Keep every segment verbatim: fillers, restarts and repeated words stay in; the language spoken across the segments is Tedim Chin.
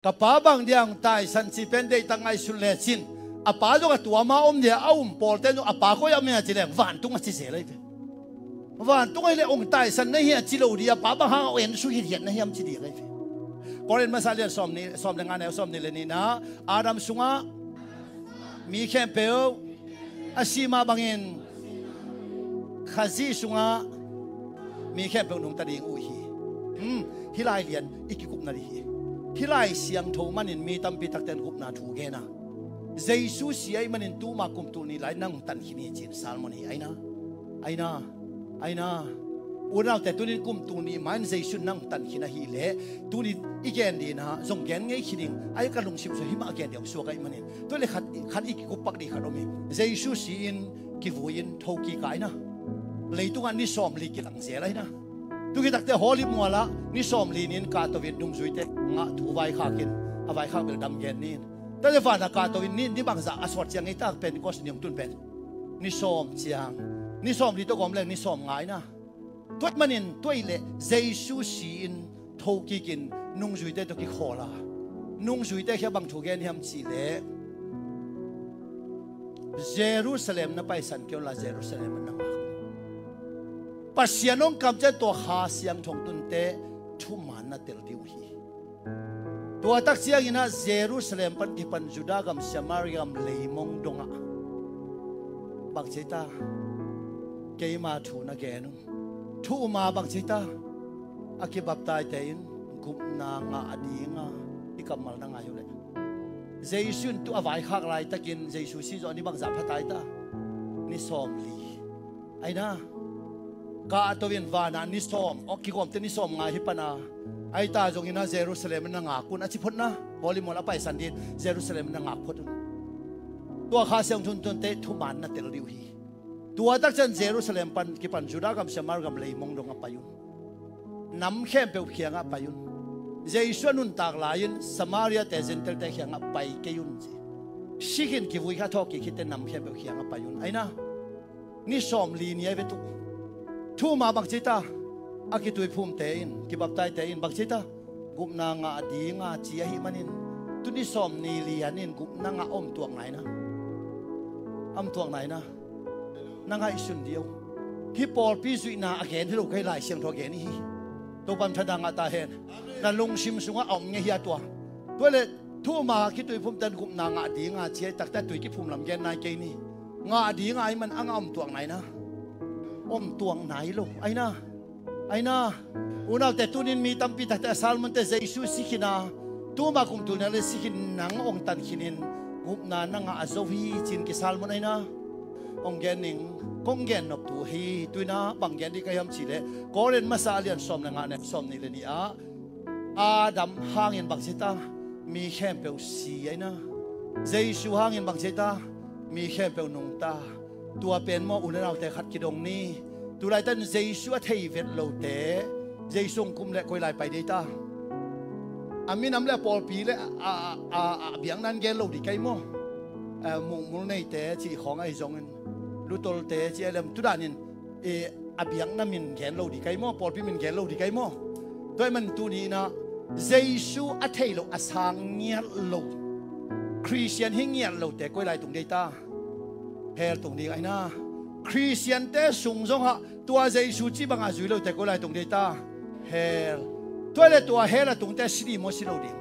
Ka pa bang dia hong taisan ci pen deihtak ngaihsun lecin, a pa zong a tuam a om dia a um pawlte zong a pa koi a om hia ci leng vantung a ci zel ahi ve. Vantung ahi leh hong taisan na hia ci lo dia, a pa bang hang a en suk hithiat na hiam ci ding ahi ve. Korin masa lian sawm nih, sawm le nga neu sawm nih le nihna, Adam sungah mi khempeuh a sih mah bangin Khazih sungah mi khempeuh nungta ding uh hi. Hmm, hih lai lian i kikupna ding hi. Hih lai siangtho manin mi tampi takte in gupna thu gen a, Jesu si ahih manin tuma kum tul nih lai nang tan khin hi ci-in sermon hi. Aina, aina, aina. Unaute, tunin kum tul nih ma-in Jesu in nang tan khin ahih leh, tunin i gen ding a zong gen ngei khin ing. Ai, ka lungsim sung hih mah gen ding suak ahih manin, tua leh khat, khat i kikup pak ding khat om hi. Jesu si-in kivui-in thokik a, aina, leitungah ni sawmli kilang zel, aina. Tu khit takte Holy Mual ah ni sawmli ni-in kahto-in nungzuite ngah thu vaikhak in, a vaikhak bel dam gen ni-in, tate vanah kahto-in ni, ni bangzah a sawt ciang ei ta, Pentecost ni hong tun pen ni sawm ciang, ni sawmli tawh kawm leng ni sawmnga, aina. Tua ahih manin tua ahih leh Jesu si-in thokikin nungzuite tawh kikhawl a, nungzuite kiang bang thu gen hiam cih leh, Jerusalem na paisan kei un la, Jerusalem na ngak un. Pasian hong kamciat tua Kha Siangtho hong tun teh thuman na tel ding uh hi. Tua tak ciangin ah Jerusalem pan kipan Judah gam, Samaria gam, leimong dongah bang ci ta, keima thu na gen un. Thu um a bang ci ta, a kibaptaite in gupna ngah dinga i kammal na ngai uh leh, Jesu in tu a vaikhak laitakin Jesu si zawh ni bangzah pha ta, aita, ni sawmli. Aina, kahto-in vanah ni sawm, aw, kigawmte ni sawmnga hi pan a, aita zongin ah Jerusalem na ngak un a ci phot na, Holy Mual a paisan ding Jerusalem na ngak phot un. Tua Kha Siangtho hong tun teh thuman na tel ding uh hi. Tua tak ciang Jerusalem pan kipan Judah gam, Samaria gam, leimong dongah pai un. Nam khempeuh kiangah pai un. Jesu a nuntak lai-in Samaria-te, Gentile-te kiangah pai kei un ci. Si khin, kivui kha, thawhkik khit teh nam khempeuh kiangah pai un. Aina, ni sawmli ni ahi ve tu. Thu um a bang ci ta, a kituiphumte in, kibaptaite in bang ci ta, gupna ngah dinga ci ahih manin, tu ni sawmnih lian in gupna ngah om tuak nai na. Om tuak nai na. Na ngaihsun dih o. Hih pawlpi zuihna a gen hi lo kei, Lai Siangtho a gen hi. Topan thada ngah ta hen. Na lungsim sungah a om ngei hi a tua. Tua leh thu um a kituiphumte in gupna ngah dinga ci ahih tak teh a tui kiphum lam gen nai kei ni. Ngah dinga ahih man a ngah om tuak nai na. Om tuak nai lo. Aina. Aina, unaute, tunin mi tampi takte a sermon teh Jesu si khin a, tuma kum tul nih lai si khin, nang hong tan khinin gupna na ngah zo hi ci-in kisermon, aina. Hong gen ning, kong gen nop tu hi, tu-in ah bang gen ding ka hiam cih leh, Korin masa a lian sawm le nga neu sawmnih le nih ah, Adam hangin bang ci ta, mi khempeuh si, aina. Jesu hangin bang ci ta, mi khempeuh nungta. Tua pen maw, u le naute, khat kidong ni. Tulaitan Jesu a thei vet lote, Jesu hong kum leh koi lai pai ding ta? A minam le a pawlpi le a, a, a, a biakna in gen lo ding ka hi maw? Eh, muhmul neite cih khawng ahi zongin, lutolte cih a lem, tu danin, eh, a biakna min gen lo ding ka hi maw? Pawlpi min gen lo ding ka hi maw? Tua ahih man tuni-in ah Jesu a thei lo, a sang ngiat lo, Khristian hi ngiat lote koi lai tung ding ta? Hell tung ding, aina. Khristiante sung zongah tua Jesu cih banga zui lote koi lai tung ding ta? Hell. Tua leh tua hell a tungte si ding maw, si lo ding?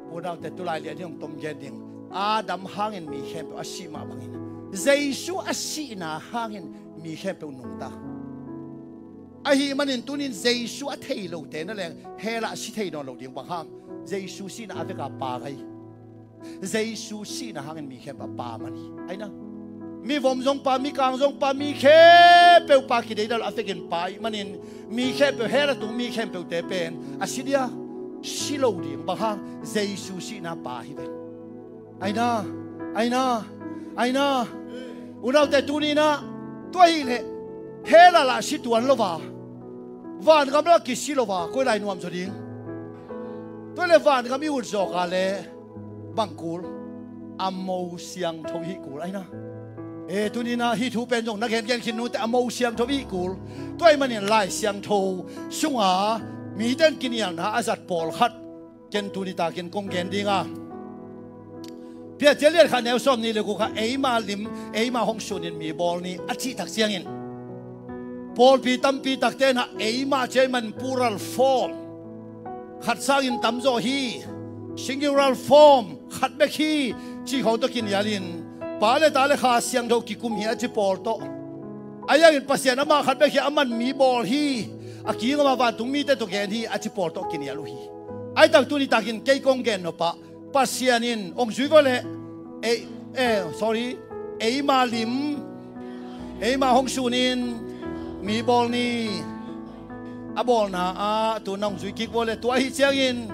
Unaute, tulai lian hi hong tom gen ding. Adam hangin mi khempeuh a sih mah bangin, Jesu a sihna hangin mi khempeuh nungta. Ahih manin tunin Jesu a thei lote na leng hell ah si thei nawn lo ding. Bang hang? Jesu sihna a veka pa ka hi. Jesu sihna hangin mi khempeuh a pa man hi, aina. Mi vom zong pa, mi kang zong pa, mi khempeuh pa, kideidal a vekin pa ahih manin, mi khempeuh, hell a tung mi khempeuhte pen a si dia? Si lo ding. Bang hang? Jesu sihna pa hi ve. Aina, aina, aina. Unaute, tuni-in ah tua ahih leh hell ah lah si tuan lo a, vangam lah kisi lo a, koi lai nuam zaw ding? Tua leh vangam i ut zawk a leh bang kul? A mo siangtho i hih kul, aina. Eh, tuni-in ah hih thu pen zong na gengen khin un teh, a mo siangtho i hih kul. Tua ahih manin Lai Siangtho sunga mite in kinialna a zat pawlkhat Ken tuni takin kong gen ding a, Piancil lian khat neu sawm nih le guk ah eima lim, eima hong sunin mi bawl ni a cih tak ciangin, pawlpi tampi takte in ah eima cih man plural form, khat sangin tamzaw hi, singular form, khat bek hi, cih khawng tawh kinialin, Pa le Ta le Kha Siangtho kikum hi a ci pawl tawh, a yangin Pasian amah khat bek hi a, aman mi bawl hi, a kiim a vantung mite tawh gen hi a ci pawl tawh kinial uh hi. Ahi tak tuni takin kei kong gen nop ah, Pasian in hong zui vua leh, ei, eh, sorry, eima lim, eima hong sunin mi bawl ni a bawlna ah tu-in hong zui kik vua leh, tua ahi ciangin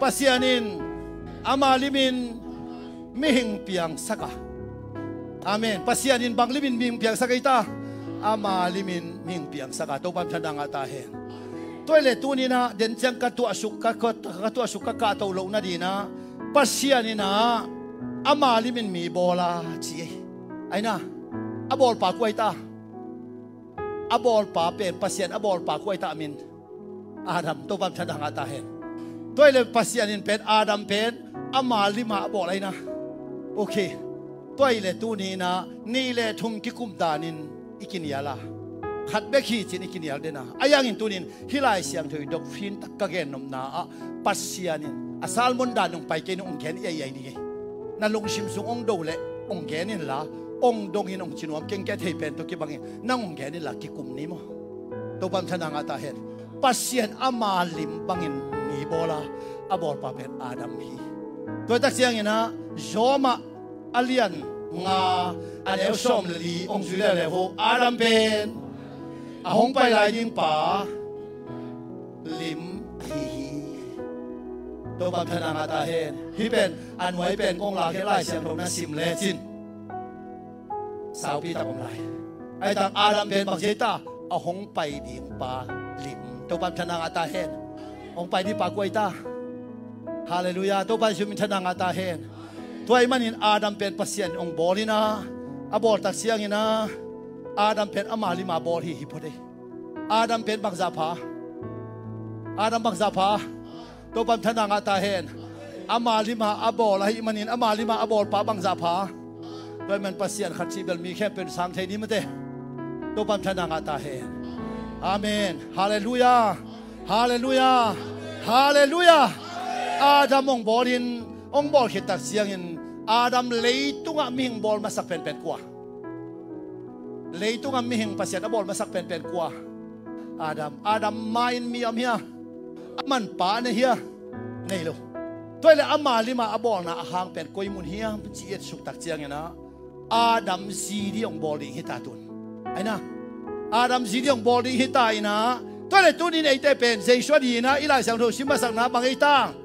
Pasian in ama limin mihing piangsak a. Amen. Pasian in bang limin mihing piangsak ei ta? Ama limin mihing piangsak a. Topa in thangahna ngah ta hen. Tua hi leh tuni-in ah, den ciang ka tuahsuk, ka, ka, ka tuahsuk, ka kahto loh nadingin ah, Pasian in ah ama limin mi bawl a ci ei. Ahi na, a bawlpa kua hi ta? A bawlpa pen, Pasian a bawlpa kua hi ta min? Adam. Topa in thangahna ngah ta hen. Tua hi leh Pasian in pen Adam pen ama lim a a bawl ahi na. Ok. Tua hi leh tuni-in ah nih le thum kikum danin i kinial a, khat bek hi ci-in i kinial den a. Ahi hangin tuni-in hih Lai Siangtho i dok fintak ka gen nopna ah, Pasian in a sermon dan hong pai kei in, hong gen ahi ahi ding hi. Na lungsim sung hong do leh hong gen inla, hong dongin hong ci nuam keng, ka thei pen tawh kibangin nang hong gen inla kikum ni maw. Topa in thangahna ngah ta hen. Pasian ama lim bangin mi bawl a, a bawlpa pen Adam hi. Tua tak ciangin ah, Rom ah a lian nga, a neu sawm le li hong zui leuleu vo, Adam pen a hong pai lai ding pa lim ahi hi. Topa in thangahna ngah ta hen. Hih pen a nuai pen kong lak hi a, Lai Siangtho na sim lecin saupi tak om lai. Ahi tak Adam pen bang ci ei ta? A hong pai ding pa lim. Topa in thangahna ngah ta hen. Hong pai ding pa kua hi ta? Halleluiah. Topa Jesu min thangahna ngah ta hen. Tua ahih manin Adam pen Pasian in hong bawl in ah, a bawl tak ciangin ah, Adam pen ama lim a bawl hi hi phot ei. Adam pen bangzah pha? Adam bangzah pha? Topa in thangahna ngah ta hen. Ama lim a a bawl ahih manin ama lim a a bawlpa bangzah pha? Tua ahih man Pasian khat cih bel mi khempeuh in sang thei ni mate. Topa in thangahna ngah ta hen. Amen. Halleluiah. Halleluiah. Halleluiah. Adam hong bawlin, hong bawl khit tak ciangin Adam leitungah mihing bawl masak penpen kua? Leitungah mihing Pasian a bawl masak penpen kua? Adam. Adam ma-in mi om hia? Aman pa a nei hia? Nei lo. Tua hi leh ama lim a a bawlna a hang pen koi mun hiam ci i et suk tak ciangin ah, Adam zi ding hong bawl ding hi ta tun. Ahi na, Adam zi ding hong bawl ding hi ta in ah, tua hi leh tuni-in eite pen Jesu a dingin ah i Lai Siangtho sim masakna bang ei ta?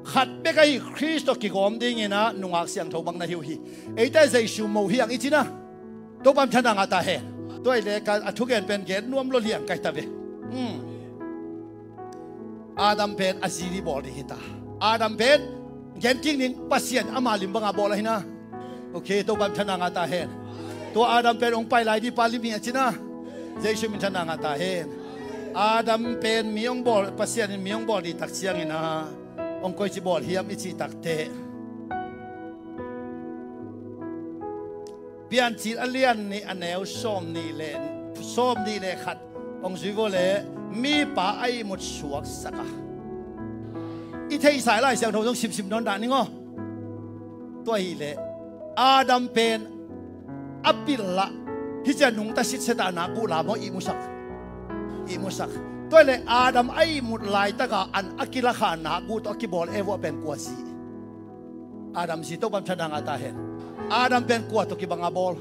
Khat bek ahi Khrist tawh kigawm dingin ah nungak siangtho bang na hi uh hi. Eite Jesu mo hi hang i ci na. Topa in thangahna ngah ta hen. Tua hi leh ka, a thugen pen gen nuam lua liang ka hi ta ve. Hmm. Adam pen a zi ding bawl ding hi ta. Adam pen gen kik ning, Pasian ama lim bang a bawl ahi na. Ok, Topa in thangahna ngah ta hen. Tua Adam pen hong pai lai ding pa lim hi a ci na. Jesu min thangahna ngah ta hen. Adam pen mi hong bawl, Pasian in mi hong bawl ding tak ciangin ah, hong koici bawl hiam i cih tak teh, Piancil a lian nih, a neu sawm nih le, sawm nih le khat hong zui vua leh, mipa a ihmut suaksak a. I theihsa i Lai Siangtho zong simsim nawn dah ning aw. Tua hi leh Adam pen a pil lah, hih ciang nungta sitset a nak guh la maw, ihmusak. Ihmusak. Tua hi leh Adam a ihmut laitak a an a kilakha nak guh tawh a kibawl Eva pen kua zi? Adam zi. Topa in thangahna ngah ta hen. Adam pen kua tawh kibang a bawl?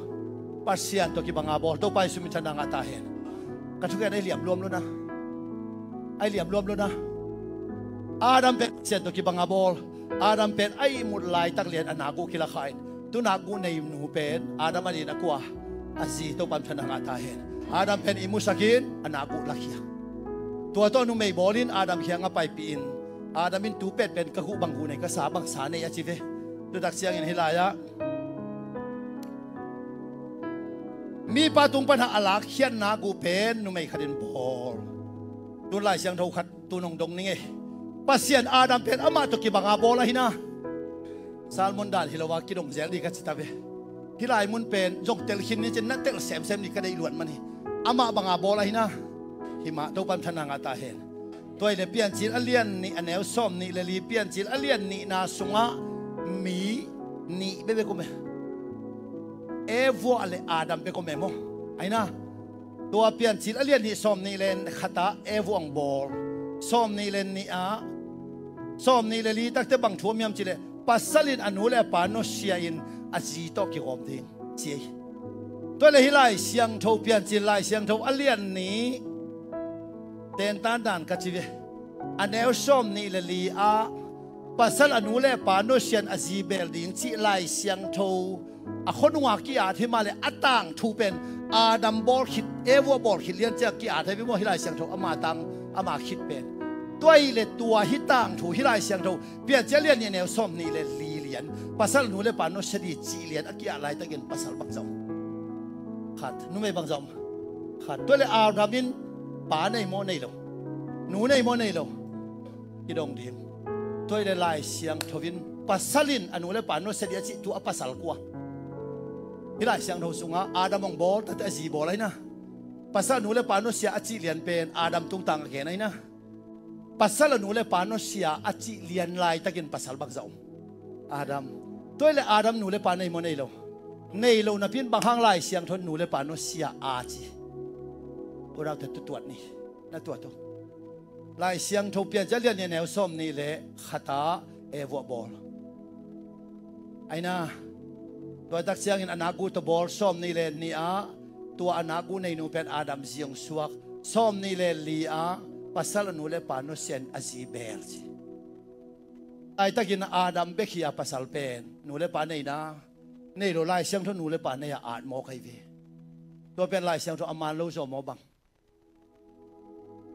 Pasian tawh kibang a bawl. Topa Jesu min thangahna ngah ta hen. Ka thugen a i liam luam lo na. A i liam luam lo na. Adam pen Pasian tawh kibang a bawl. Adam pen a ihmut laitak lian a nak guh kilakha in, tu nak guh nei nu pen Adam a dingin a kua? A zi. Topa in thangahna ngah ta hen. Adam pen ihmusak in a nak guh lakhia. Tua tawh numei bawlin Adam kiangah paipih in, Adam in tu petpet ka guh bang guh nei, ka sa bang sa nei a ci ve. Tua tak ciangin hih lai-ah mipa tung pan a lakkhiatna guh pen numei khat in bawl. Tun Lai Siangtho khat tun hong dong ning ei. Pasian Adam pen amah tawh kibanga bawl ahi na. Salmon dan hi lo a kidong zel dih ka ci ta ve. Hih lai mun pen zong tel khin ni cin na tel semsem ni ka deih luat man hi. Amah banga bawl ahi na. Hi mah Topan thana ngah ta hen. Tua hi le Piancil a lian nih a neu sawm nih le li, Piancil a lian nihna sungah mi nih bekbek om e. Eva le Adam bek om e maw? Ahi na. Tua Piancil a lian nih sawm nih le khat ah Eva ang bawl. Sawm nih le nih ah, sawm nih le li takte bang thu om hiam cih leh, pasal in a nu le a pa nusia in a zi tawh kigawm ding ci hi. Tua le hih Lai Siangtho, Piancil Lai Siangtho a lian nih, tentan dan ka ci ve. A neu sawm nih le li ah pasal a nu le a pa nusia in a zi beel ding cih Lai Siangtho a khuanunga ki-at hi mah le a tangthu pen Adam bawl khit, Eva bawl khit lian ciang ki-at hi maw hih Lai Siangtho ama tang ama khit pen. Tua hi le tua hih tangthu hih Lai Siangtho Piancil a lian nih a neu sawm nih le li lian, pasal nu le pa nusia dih cih lian a ki-at laitakin pasal bangzah om? Khat. Numei bangzah om? Khat. Tua le Adam in pa nei maw nei lo? Nu nei maw nei lo? Kidong ding. Tua hi le Lai Siangtho in pasal in a nu le pa nusia dih a cih tua a pasal kua? Hih Lai Siangtho sungah Adam ang bawl takte a zi bawl ahi na. Pasal a nu le pa nusia a cih lian pen Adam tungtang a gen ahi na. Pasal a nu le pa nusia a cih lian laitakin pasal bangzah om? Adam. Tua hi le Adam nu le pa nei maw nei lo? Nei lo napi in bang hang Lai Siangtho in nu le pa nusia a ci? Unaute tutuat ni. Na tuat uh. Lai Siangtho Piancil a lian nih a neu sawm nih le khat ah Eva bawl. Ahi na. Tua tak ciangin a nakgu tawh bawl sawm nih le nih ah tua a nakgu neinu pen Adam zi ang suak. Sawm nih le li ah pasal a nu le pa nusia in a zi beel ci. Laitakin Adam bek hi a pasal pen nu le pa nei na. Nei lo Lai Siangtho nu le pa nei a at mawk ahi ve. Tua pen Lai Siangtho a man lo zaw maw bang?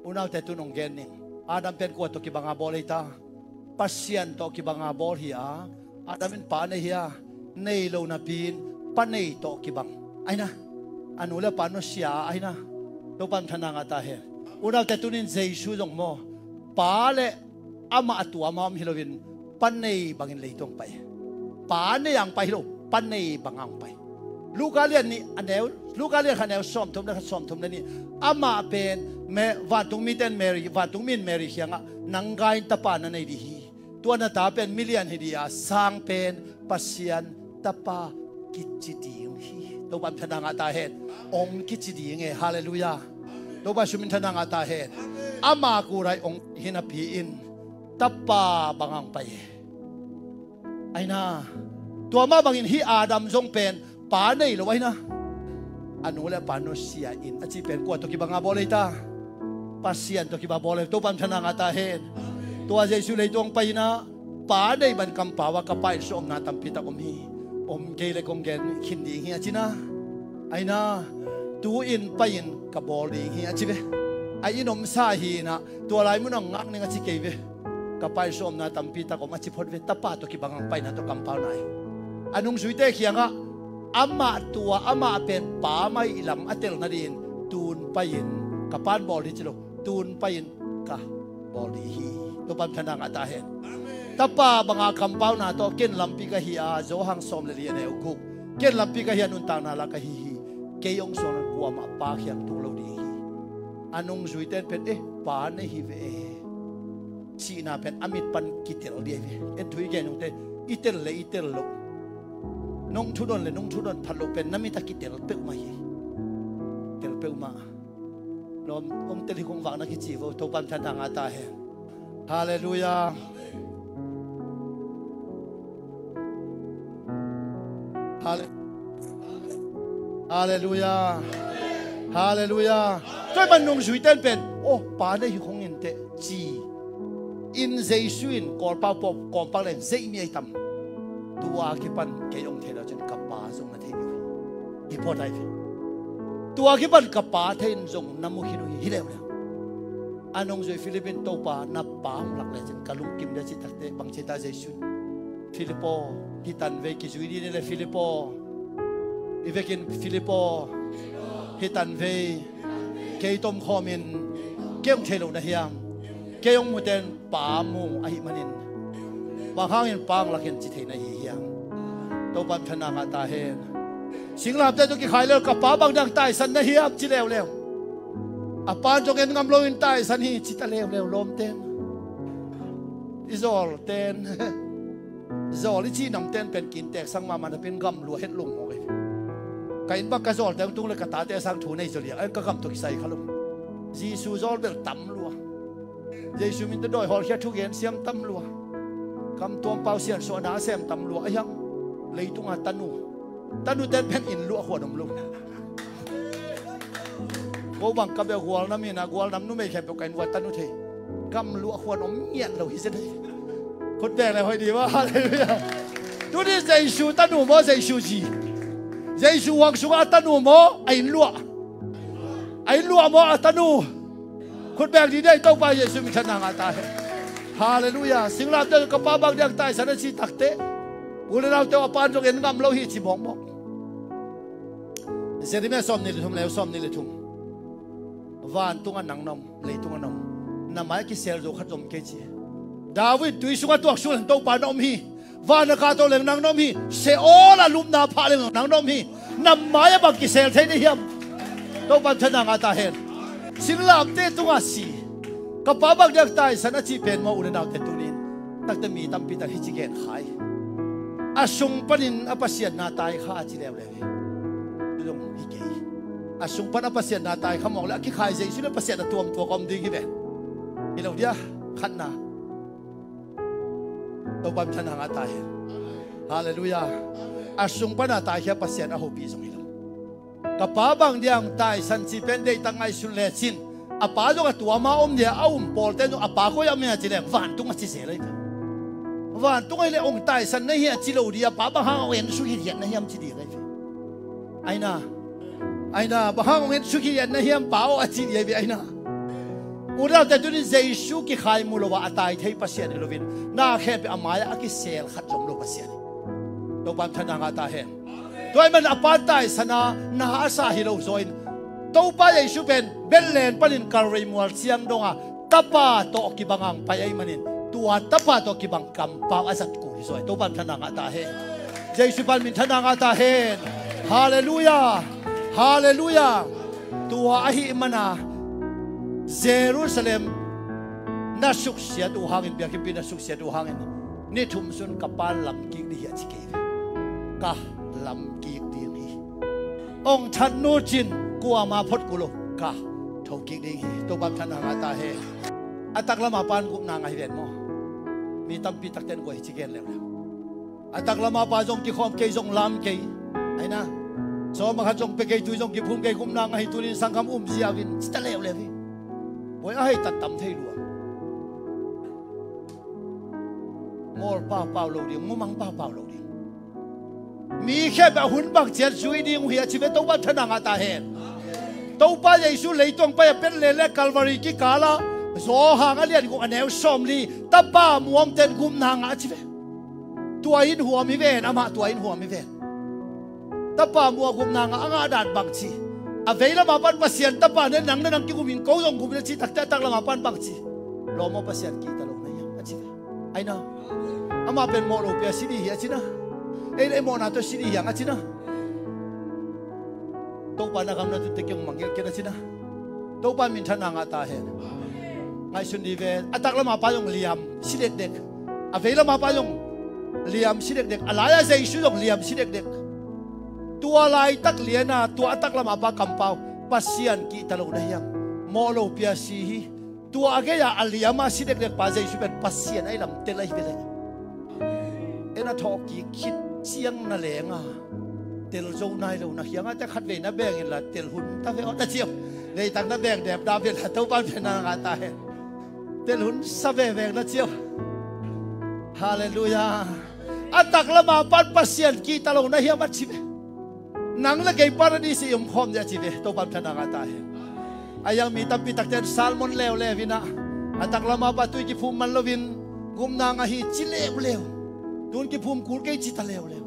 Unaute tun hong gen ning. Adam pen kua tawh kibanga bawl ei ta? Pasian tawh kibanga bawl hi a. Adam in pa nei hi a. Nei lo napi in pa nei tawh kibang ahi na. A nu le pa nusia ahi na. Topan thana ngah ta hen. Unaute tun in Jesu zong maw, pa le amah a tua mah om hi loin pa nei bangin leitung pai. Pa nei ang pai hi lo, pa nei bang ang pai. Luka lian nih a neu, Luka lian khat neu sawmthum le khat, sawmthum le nih. Amah pen vantung mite in Mary, vantung mi in Mary kiangah nang gai in tapa na nei dih hi. Tua na ta pen milian hi dih a, sang pen Pasian tapa kici ding hi. Topan thana ngah ta hen. Ong kici ding e. Halleluiah. Topa sum in thana ngah ta hen. Ama kurai ong hi napi in tapa bang ang pai e. Ahi na. Tua mah bangin hih Adam zong pen pa nei lo ahi na. A nu le pa nusia in a cih pen kua tawh kibanga bawl ei ta? Pasian tawh kibanga bawl ei. Topan thana ngah ta hen. Tua Jesu leitung pai in a, pa nei bang kampau a ka Pa inn sung omna tampi tak om hi. Om kei le kong gen khin ding hi a ci na. Ahi na. Tu-in pai in ka bawl ding hi a ci ve. A inn omsa hi in a, tua lai mun ang ngak ning a ci kei ve. Ka Pa inn sung omna tampi tak om a ci phot ve. Tapa tawh kibanga paina tawh kampauna hi. A nungzuite kiangah amah tua amah pen pa mah i lam a tel nadingin tun pai in ka Pa in bawl dih ci lo. Tun pai in ka bawl dih hi. Topan thana ngah ta hen. Tapa banga kampauna tawh ken lampi ka hi a, Johan sawm le li a neu guk. Ken lampi ka hi a, nuntakna la ka hi hi. Kei hong suang in kuamah Pa kiang tung lo ding hi. A nungzuite in pen eh pa nei hi ve e. Cihna pen a mit pan kitel dih ahi ve. En thu i gen ungte, i tel le i tel loh, nong thudon le nong thudon phat loh pen na mit a kitel peuhmah hi. Tel peuhmah. Lawm, hong tel hi kong vakna kici vo. Topan thana ngah ta hen. Halleluiah. Halle- Halleluiah. Halleluiah. Tua ahih man nungzuite in pen oh pa nei hi khong inteh ci in Jesu in kawlpau pawh kawmpak leng zeih mi ahi tam? Tua kipan kei hong thei lo cin ka Pa zong na thei ding hi. Hi phot ahi ve. Tua kipan ka Pa thei in zong na mu khin uh hi. Hi leuleu. A nungzui Philip in Topa na Pa hong lak lecin ka lungkim ding a cih takte bang ci ta Jesu in? Philip aw, hi tanvei kizui dih ni le Philip aw. I vekin Philip aw, hi tanvei kei tomkhawm in kei hong thei lo na hiam? Kei hong muten Pa mu ahih manin, bang hangin Pa ang lakin ci thei na hi hiam? Topa in thana ngah ta hen. Singlamteh tawh kikhai leh ka Pa bang dang taisan na hiam ci leuleu. A Pa in zong en ngam loin taisan hi ci ta leuleu lawmten. I zawlten, zawl i cih namten pen kinteksang mahmah napi-in gamlua het lungmawk hi. Ka inn bang ka zawlte hong tung leh ka tate sang thu nei zaw liang, a ka gam tawh kisai kha lo. Jesu zawl bel tam lua. Jesu min tawh dawi hawlkhia thugen siam tam lua. Kam tuam pau siansuahna a sem tam lua. A hiang leitunga tanu, tanu ten pen inn luah khuan om lo. Ko bang ka bia gualnam hi-in ah, gualnam numei khempeuh ka inn vua tanu thei. Gam luah khuan om ngiat lo hi zen hi. Khut beng le hoih dih maw. Halleluiah. Tuni Jesu tanu maw, Jesu zi? Jesu huang sungah a tanu maw, a inn luah? A inn luah maw, a tanu? Khut beng dih ni ei, Topa Jesu min thana ngah ta hen. Halleluiah. Singlamteh ka Pa bang dang taisan a cih takteh, u le naute uh, a Pa in zong en ngam lo hi ci mawkmawk. Jeremiah sawmnih le thum le sawmnih le thum. Vantungah nang na om, leitungah nang na om. Na mai-ah kisel zo khat zong om kei ci. David tui sungah tuak suk leng Topa na om hi. Van a kah to leng nang na om hi. Sheol ah lupna phah leng nang na om hi. Na mai-ah bang kisel thei na hiam? Topa in thana ngah ta hen. Singlamteh tungah si, ka Pa bang dang taisan a cih pen maw, u le naute, tuni-in takteh mi tampi tak hih ci gen kha hi. A sung panin a Pasian na tai kha a ci leuleu hi. Tua zong hi kei. A sung pan a Pasian na tai kha mawk leh a kikhai Jesu le Pasian a tuamtuam om ding hi ve. Hi lo dia, khatna. Topa min thana ngah ta hen. Halleluiah. A sung pan a taikhia Pasian a hopih zong hi lo. Ka Pa bang dang taisan cih pen deihtak ngaihsun lecin, a Pa zong a tuam a om dia, a um pawlte zong a Pa koi ah om hia ci leng, vantung a ci zel ahi ve. Vantung ahi leh hong taisan na hi a ci lo ding, a Pa bang hang hong en suk hithiat na hiam ci ding ahi ve. Aina, aina, bang hang hong en suk hithiat na hiam Pa aw a ci ding ahi ve, aina. U le naute, tuni Jesu kikhai mu lo a, a tai thei Pasian hi loin, na khempeuh a mai-ah a kisel khat zong om lo Pasian hi. Topa min thana ngah ta hen. Tua ahih manin a Pa taisan a na a sa hi lo zaw-in, Topa Jesu pen Bethlehem panin Kalvari mual ciang dong a, Tapa tawh kibang a hong pai ahih manin, tua Tapa tawh kibang kampau a zat kul hi zaw hi. Topa min thana ngah ta hen. Jesu pan min thana ngah ta hen. Halleluiah. Halleluiah. Tua ahih mana Jerusalem na suksiat uh hangin, biakinnpi na suksiat uh hangin, ni thum sung ka Pa in lam kik ding hi a ci kei ve. Ka lam kik ding hi. Hong that nutin kuamah phot kul lo, ka thokik ding hi. Topa min thana ngah ta hen. A taklam a Pa in gupna ngah hi ven maw? Mi tampi takte in guai hi ci gen leuleu. A taklam a Pa zong kikhawm kei, zong lam kei. Aina, sawm a khat zong pia kei, tui zong kiphum kei, gupna ngah hi, tuni-in sanggam um ziau in ci ta leuleu hi. Buai a hei tat tam thei lua. Mawl paupau lo ding, mumang paupau lo ding. Mi khempeuh a hun bang ciat zui ding uh hi a ci ve. Topa min thana ngah ta hen. Topa Jesu leitung pai a, Bethlehem le Kalvari kikal ah, Johan a lian guk a neu sawmli, Tapa mu a omte in gupna ngah a ci ve. Tua in huam hi ven, amah tua in huam hi ven. Tapa mu a gupna ngah a ngah dan bang ci? A veilam a Pa in Pasian Tapa na hi, nang na nang kigup in ko zong gup in a cih takteh, a taklam a Pa in bang ci? Lawm aw, Pasian kihta lo na hiam a ci ve. Aina, amah pen mawh lopi a si ding hi a ci na. Ei le ei mawhna tawh si ding hi hang a ci na. Topa na gam na tun teh kei hong mangngilh ken a ci na. Topa min thana ngah ta hen. Ngaihsun dih ve. A taklam a Pa zong liam si dekdek. A veilam a Pa zong liam si dekdek. A lai-a Jesu zong liam si dekdek. Tua laitak lian a, tua a taklam a Pa kampau, Pasian kihta lo na hiam? Mawh lopi a si hi. Tua a gei-a a liam a si dekdek pa Jesu pen Pasian ahih lam tel ahi ve leh. En a thawhkik khit ciang na leng a, tel zo nai lo na khiang a, te khatvei na beng inla, tel hun ta ve aw na ci uh. Leitak na beng dep dah ve la, Topa min thana ngah ta hen. Tel hun sa veve na ci uh. Halleluiah. A taklam a Pa in Pasian kihta lo na hiam a ci ve. Nang le kei paradis i om khawm ding a ci ve, Topa min thana ngah ta hen. A hiang mi tampi takte in sermon leuleu in ah, a taklam a Pa tui kiphum man loin gupna ngah hi ci leuleu. Tun kiphum kul kei ci ta leuleu.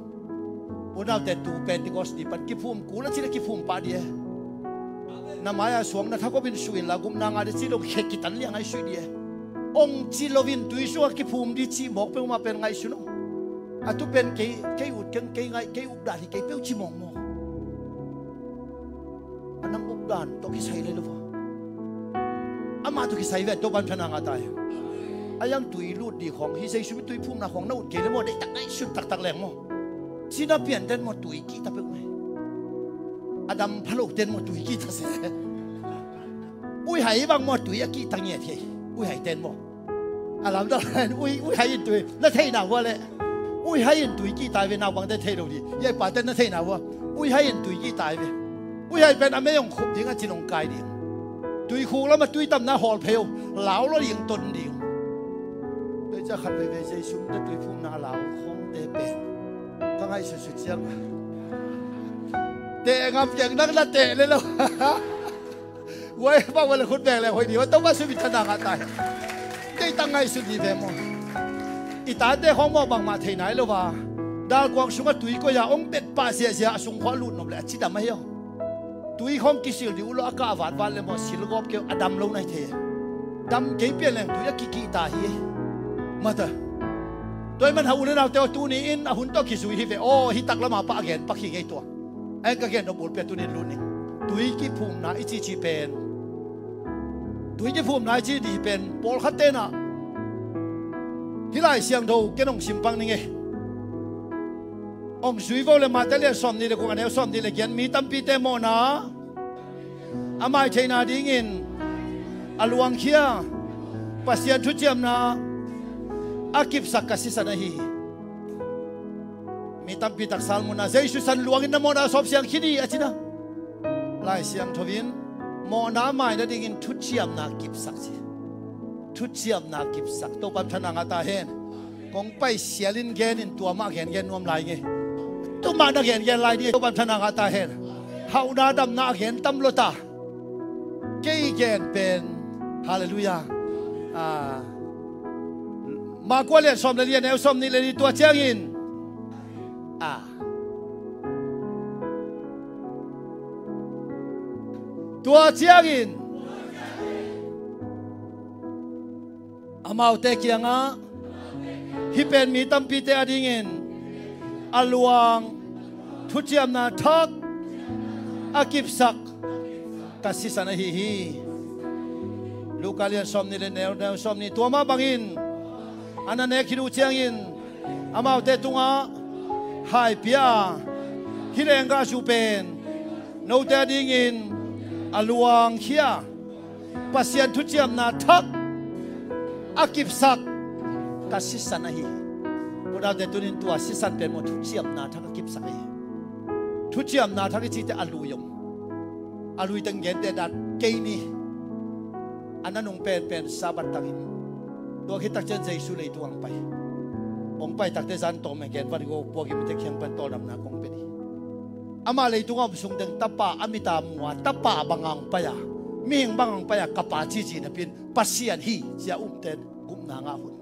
Unaute, tu Pentecost ni pan kiphum kul a ci leh kiphum pah ding e. Na mai-a suang na thakop in su inla, gupna ngah ding ci dong khe kitan liang a i suih ding e. Ong ci loin tui sungah kiphum ding cih mawk peuhmah pen ngaihsun aw. A tu pen kei, kei ut keng, kei ngaih, kei updan hi kei peuh ci mawkmawk. A nang updan tawh kisai le lo a, amah tawh kisai ve. Topa'n thana ngah ta hi. A iang tui lut ding khawng hi, Jesu mi tui phumna khawng na ut kei le maw, deihtak ngaihsun taktak leng maw. Cina pianten maw tui kihta peuh mai. A dam phaloten maw tui kihta se. Uihai bang maw tui a kihta ngiat hi. Uihaiten maw. A lamdang ui, uihai in tui na theihna vua le. Uihai in tui kihta ve, naupangte thei lo ding. Yaipaten na theihna vua. Uihai in tui kihta ve. Uihai pen a mei ong khup ding, a cin ong kai ding. Tui khuk lamah tui tamna hawl phei uh. Lau lo ding, ton ding. Tei ca khat veivei Jesu na tui phumna a lau khawngte pen ka ngaihsutsut ciang. Teh ngam keng nang na teh le lo. Uai bang uai le khut beng le hoih ding. Topa sumi thana ngah ta hi. Deihtak ngaihsun ding ve maw. I tate khawng maw bangmah thei nai lo va. Dalkuang sungah tui koih a ong bet pah ziahziah a sung khawng a lut nop le a cidam ahi aw. Tui khawng kisil ding uh lo a kah vatvat le maw, sil gawp kei uh a dam lo nai thei. Dam kei pian leng tui a kikihta hi. Mata. Tua ahih man hau le naute aw, tuni in a hun tawh kizui hi ve aw, hi taklamah pah a gen pak hi ngei tua. A en ka gen nop bulpi a tuni in lut ning. Tui kiphumna i cici pen, tui kiphumna i cici pen pawlkhat tenah hih Lai Siangtho ken ong simpang ning e. Ong zui vo le Mate lian sawmnih le guk a neu sawmnih le giat, mi tampite mawhna a mai theihna dingin a luangkhia Pasian thuciamna a kipsak ka sisan ahi hi. Mi tampi taksal munah Jesu san luangin na mawhna a sawp siang khin hi a cina. Lai Siangtho in mawhna a mai nadingin thuciamna kipsak ci. Thuciamna kipsak. Topa'n thana ngah ta hen. Kong pai sialin genin tua mah gengen nuam lai nge. Tua mah na gengen lai ni. Topa'n thana ngah ta hen. Hauhna damna a gen tam lo ta. Kei gen pen. Halleluiah. Ah. Marka lian sawm le li a neu sawmnih le li, tua ciangin. Ah. Tua ciangin amaute kiangah, hih pen mi tampite adingin a luang thuciamna thak a kipsak ka sisan ahi hi. Luka lian sawmnih le neu, neu sawmnih, tua mah bangin a na nek khit uh ciangin amaute tungah hai pia a, hih lenggahzu pen note adingin a luangkhia Pasian thuciamna thak a kipsak ka sisan ahi hi. Unaute, tunin tua sisan pen maw thuciamna thak a kipsak ahi hi. Thuciamna thak i cite a lui om. A lui teng gente dan kei ni. A nanung penpen Sabbath tangin. Tua khit tak ciang Jesu leitung ang pai. Hong pai takte zan tawm e gen vat go puak i mite kiang pan tawldamna kong pia ni. Amah leitung a om sung teng tapa a mita mua, tapa bang ang pai a, mihing bang ang pai a, ka pa cici napi in Pasian hi cia umten gupna ngah hun.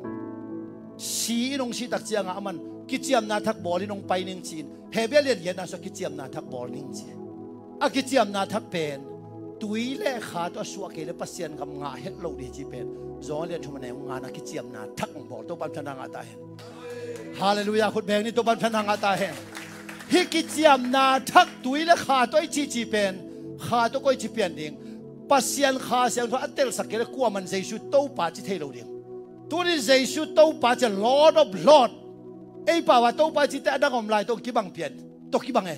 Si in hong sih tak ciangah aman kiciamna thak bawl in hong pai ning ci-in Hebru lian giatna sua kiciamna thak bawl ning ci. A kiciamna thak pen tui le kha tawh a suah kei le Pasian gam ngah het lo ding ci pen Johan lian thum a neu nga na kiciamna thak hong bawl. Topa'n thana ngah ta hen. Halleluiah, khut beng ni, Topa'n thana ngah ta hen. Hih kiciamna thak tui le kha tawh i cici pen kha tawh koi ci pian ding. Pasian Kha Siangtho a telsak kei le kuaman Jesu Topa ci thei lo ding. Tunin Jesu Topa ci a Lord of Lord. Ei pau a Topa cite a dang om lai tawh kibang pian tawh kibang e.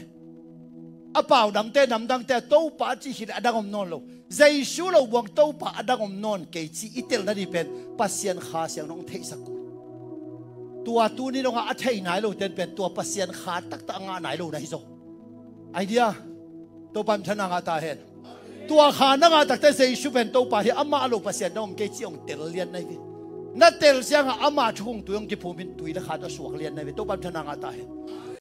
A pau dangte, nam dangte a Topa ci hi le a dang om nawn lo. Jesu lo buang Topa a dang om nawn kei ci i tel nading pen Pasian Kha Siangtho hong theihsak uh. Tua tuni dongah a thei nai lo ten pen tua Pasian Kha taktak a ngah nai lo na hi zaw. Idea. Topa'n thana ngah ta hen. Tua kha na ngah takte Jesu pen Topa hi, amah a lo Pasian na om kei ci hong tel lian nai ve. Na tel ciangah ama thu kong tui hong kiphum in tui le kha tawh suak lian nai ve. Topa'n thana ngah ta hen.